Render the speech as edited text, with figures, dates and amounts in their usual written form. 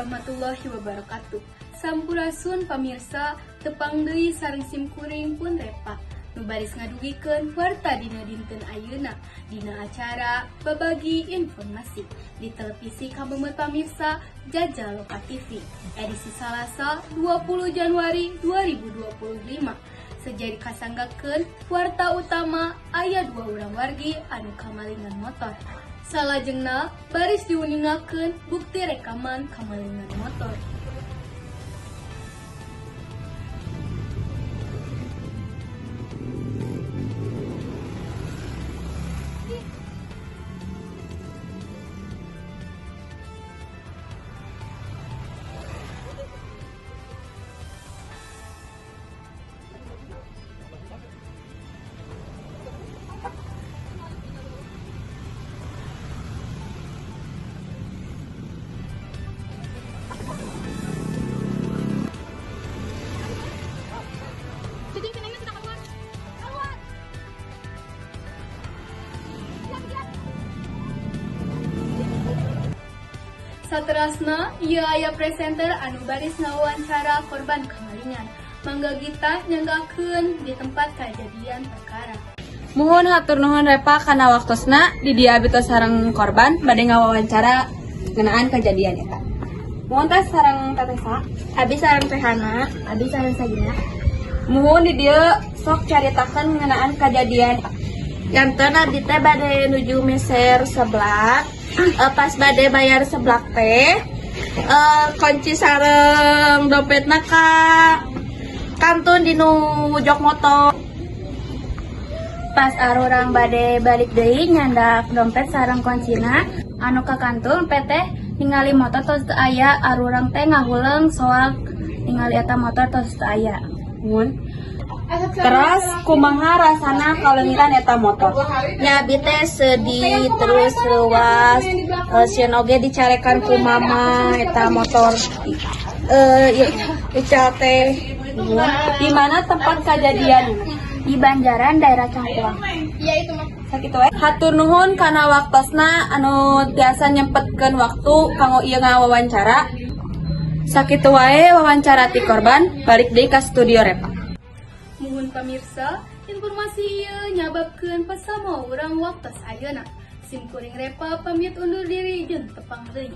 Warahmatullahi wabarakatuh. Sampurasun pamirsa, tepang deui sareng sim kuring pun Repa. Nu baris ngadugikeun warta dina dinten ayeuna dina acara Babagi Informasi di televisi kabeungheut pamirsa, Jajal Loka TV, edisi Salasa 20 Januari 2025. Sejadi kasanggakeun warta utama, aya dua urang wargi anu kamalingan motor. Salajengna baris diuningakeun bukti rekaman kamalingan motor. Keluar. Saterasna, ieu aya presenter anu baris ngawawancara korban kamalingan. Mangga Gita nyanggakeun di tempat kejadian perkara. Muhun, hatur nuhun Repa kana waktosna. Di dieu abi tos sareng korban, bade ngawawancara ngeunaan kejadian eta. Muhun, teh sareng teteh saha? Abi sareng Teh Hana, abi sareng Sagina. Muhun, di dieu sok caritakeun ngeunaan kejadian. Janten abdi teh bade nuju meser seblak. Pas bade bayar seblak teh, kunci sareng dompetna ka kantun dinu jok motor. Pas arurang bade balik deui nyandak dompet sareng kuncina anu ka kantun teh, ningali motor tos teu aya. Arurang teh ngahuleng soal ningali eta motor tos teu aya. Muhun. Terus kumaha rasana kaleungitan eta motor? Nya, abi teh sedih terus reuwas, sieun oge dicarekan ku mama eta motor ical teh. Muhun. Di mana tempat kejadian? Di Banjaran, daerah Cangkuang. Sakitu we. Hatur nuhun kana waktosna anu tiasa nyempetkeun waktu kanggo ieu ngawawancara. Sakitu wae wawancara ti korban, balik deui ka studio Repa. Muhun pamirsa, informasi ieu nyababkeun pasama urang waktos ayeuna. Sim kuring Repa pamit undur diri jeung tepang deui.